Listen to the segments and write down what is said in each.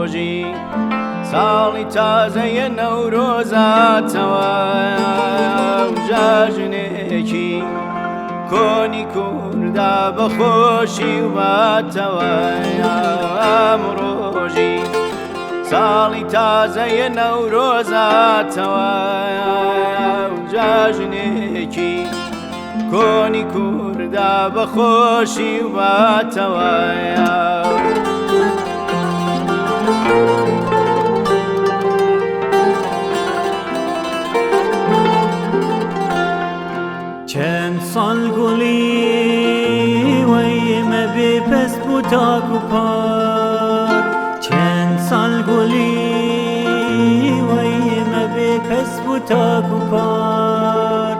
ڕۆژی ساڵی تازەیە نەورۆزاتەوە جاژنێکی کۆنی کووردا بەخۆشی و باتەوە. ڕۆژی ساڵی تازەیە نەورۆزاتەوە جاژنێکی کۆنی کووردا بەخۆشی و باتەوە. چەند ساڵ گوڵی وەیمە بێ پەست بوو تاک و پار، چەند ساڵ گوڵی وەیمە بێ پەست بوو تاک و پار،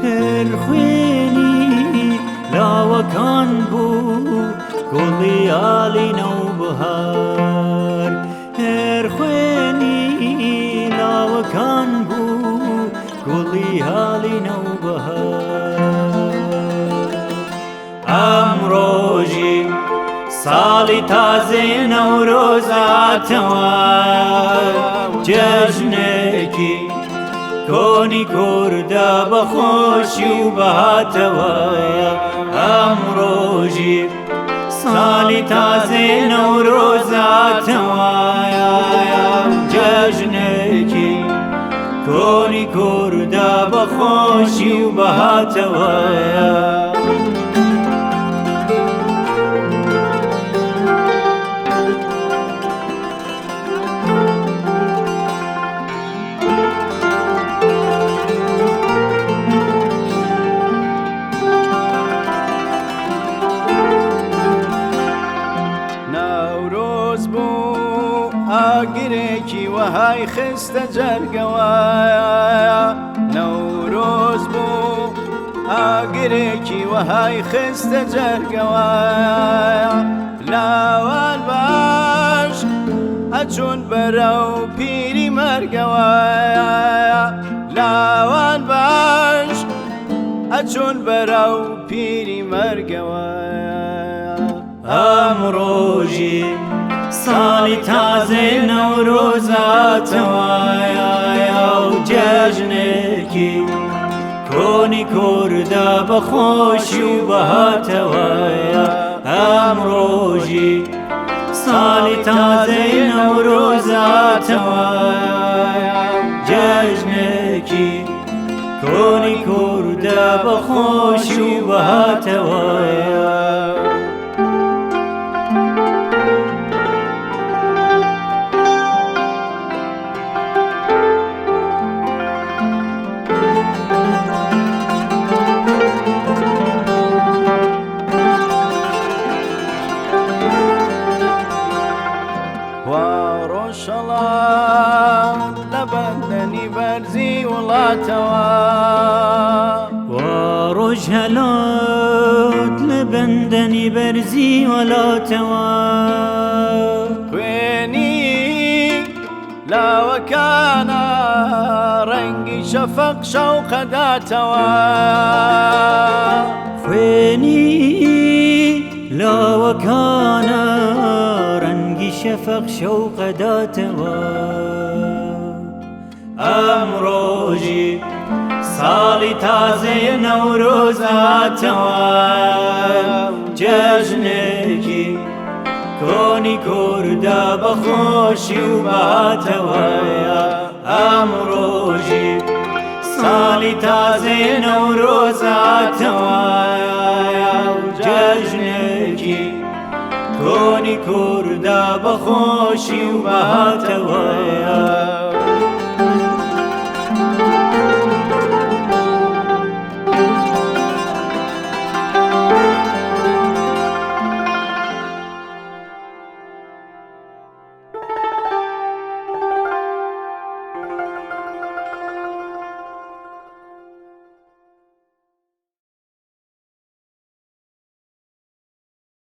هەر خوێنی لاوەکان بوو گوڵی ئاڵی نەوبەهار، هەر خوێنی لاوەکان بوو گوڵی هاڵی نەوبەهار. ئەمڕۆژی ساڵی تازەی نەورۆزاتەوە جەژنێکی کۆنی کووردا بەخۆشی و بەهاتەوە. ئەمڕۆژی ساڵی تازەی نەورۆزاتەوە جەژنێکی کۆنی کووردا بەخۆشی و بەهاتەوە. نەورۆز بوو ئاگرێکی وەهای خستە جەرگەوە، نەورۆز بوو ئاگرێکی وەهای خستە جەرگەوە، لاوان باش ئەچوون بەرەو پیری مەرگەوە، لاوان باش ئەچوون بەرەو پیری مەرگەوە. ئەمڕۆژی ساڵی تازەی نەورۆزاتەوە و جەژنێکی کۆنی کووردا بەخۆشی و بەهاتەوە. ئەمڕۆژی ساڵی تازەی نەورۆزاتەوە جەژنێکی کۆنی کووردا بەخۆشی و بەهاتەوە. ڕۆژهەڵات لە بەندەنی بەرزی وڵاتەوە، وا ڕۆژهەڵات لە بەندەنی بەرزی وڵاتەوە، خوێنی لاوەکانە ڕەنگی شەفەق شەوقەداتەوە، خوێنی لاوەکانە ڕەنگی شەفەق شەوقەداتەوە. ئەمڕۆژی ساڵی تازەی نەورۆزاتەوە جەژنێکی کۆنی کووردا بەخۆشی و بەهاتەوە. ئەمڕۆژی ساڵی تازەی نەورۆزاتەوە جەژنێکی کۆنی کووردا بەخۆشی و بەهاتەوە.